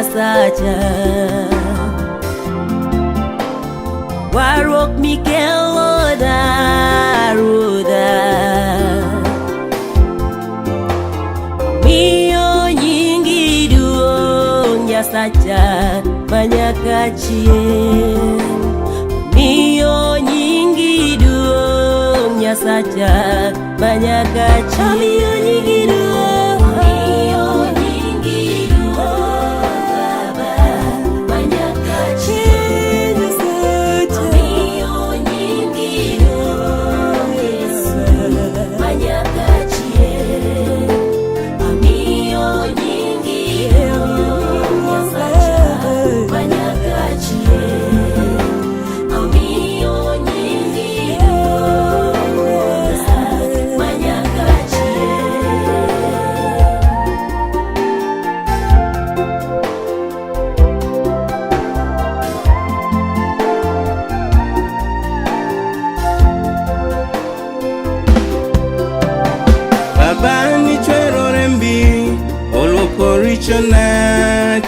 Nyasacha. Warruok mikelo na Ruodha. Miyo nyingi duong' Nyasacha manyaka chieng'. Miyo nyingi duong' Nyasacha manyaka chieng'. Miyo nyingi duong'. Miyo nyingi duong' Baba manyaka chieng'. Nyasacha. Miyo nyingi duong' Yesu manyaka chieng'. Amiyo nyingi duong' Nyasacha manyaka chieng'. Amiyo nyingi duong' Ruodha manyaka chieng'. Baba nichwero rembi oluoko richona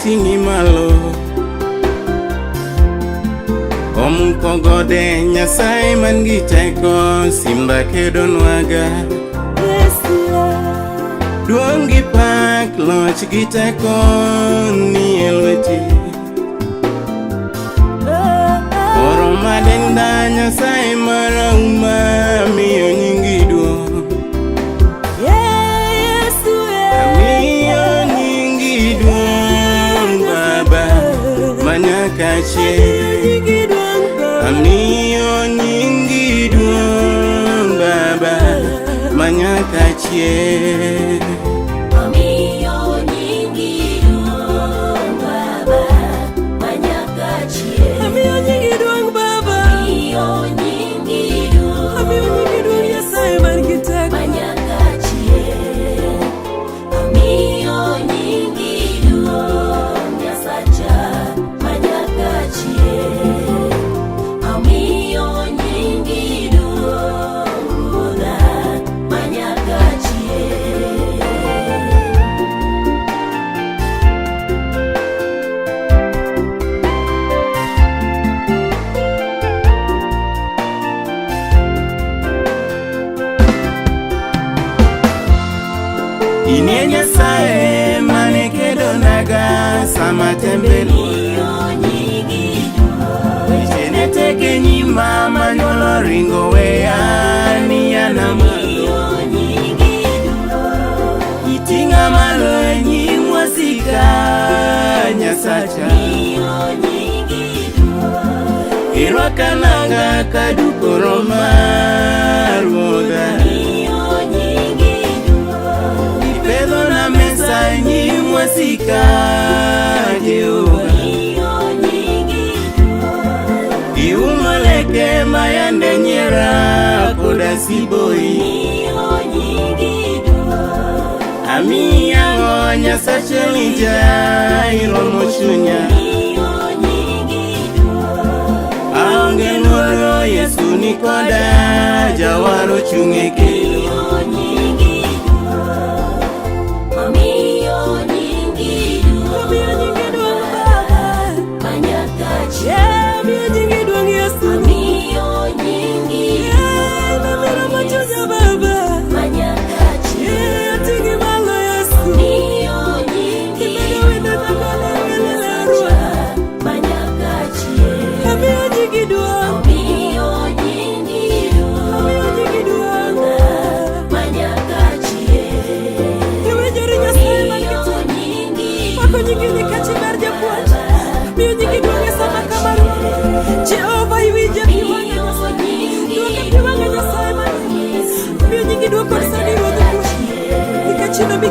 ting'i malo Omuko gode Nyasaye man gi teko simba kedonwaga Duong' gi pak loch gi teko ni e lweti Oro madenda Nyasaye marahuma miyo nyingi duong' Amiyo nyingi duong' Baba manyaka chieng' Amiyo nyingi duong' Baba manyaka chieng' Amiyo nyingi duong' Baba manyaka chieng'. Amiyo nyingi duong' Baba. Amiyo nyingi duong' Amiyo nyingi duong' Nyasaye man gi teko. manyaka chieng'. Amiyo nyingi duong' Nyasacha manyaka chieng'. Amiyo nyingi duong' Ruodha manyaka chieng'. Inie Nyasaye mane kedonaga sama tembe Amiyo nyingi duong' Weche ne tek e nyima manyuolo ringo weya ni an malo Amiyo nyingi duong' Iting'a malo e nyim wasika Nyasacha Amiyo nyingi duong' Irwaka nanga kadukoro mar Ruodha Amiyo nyingi duong' Ipedhona mesa e nyim wasika Jehova Amiyo nyingi duong' Iumo leke mayande nyiera koda siboi Amiyo nyingi duong' Amiyi ang'o Nyasach Elija iromo chunya Amiyo nyingi duong' Aonge luoro Yesu ni koda jawaro chung' e kendo Amiyo nyingi duong' Amiyo nyingi duong' Amiyo nyingi duong' Baba. Manyaka chieng' Yeah, amiyo nyingi duong' Yesu. Amiyo nyingi Yeah, namira machunya Baba. manyaka chieng' Yeah, ating'i malo Yesu. Amiyo nyingi Imedo wende dhakone welele Ruoth. manyaka chieng' Amiyo nyingi duong'. Amiyo nyingi duong' Amiyo nyingi duong'. manyaka chieng' Iwinjori Nyasaye man gi Amiyo teko. nyingi Pako nyingi nikech iber japuonj. Miyo nyingi duong' e sama kama Ruoth. Jehova iwinje pi wang'a Nyasaye. Duoke pi wang'a Nyasaye man. Miyo nyingi duong' kod sani Ruoth kuwe. Nikech in obi